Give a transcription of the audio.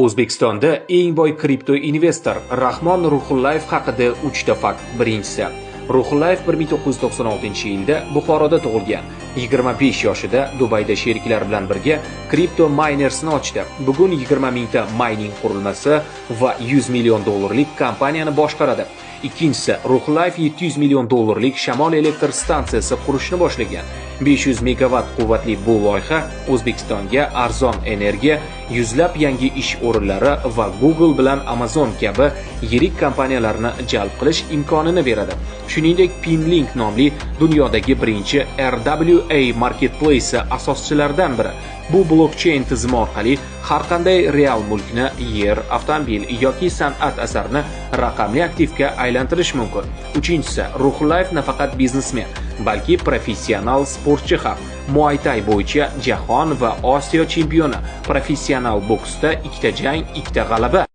O'zbekistonda eng boy kripto investor Rahmon Ruhullayev haqida uchta fakt. Birinchisi, Ruhullayev 1996-yilda Buxoroda tug'ilgan. 25 yoshida Dubayda sheriklari bilan birga Crypto Minersni ochdi. Bugun 20 mingta mayning qurilmasi va 100 million dollarlik kompaniyani boshqaradi. Ikkinchisi, Ruhullayev 700 million dollarlik shamol elektr stansiyasi qurishni boshlagan. 500 megavatt quvvatli bu loyiha O'zbekistonga arzon energiya, yuzlab yangi ish o'rinlari va Google bilan Amazon kabi yirik kompaniyalarni jalb qilish imkonini beradi. Shuningdek, Pinlink nomli dunyodagi birinchi RWA marketplace asoschilaridan biri. Bu blokcheyn tizimi orqali har qanday real mulkni, yer, avtomobil yoki san'at asarini raqamli aktivga aylantirish mumkin. Uchinchisi, Ruhullayev nafaqat biznesmen, balki professional sportchi ham. Muay Thai bo'yicha jahon va Osiyo chempioni, professional boksda ikkita jang, ikkita g'alaba.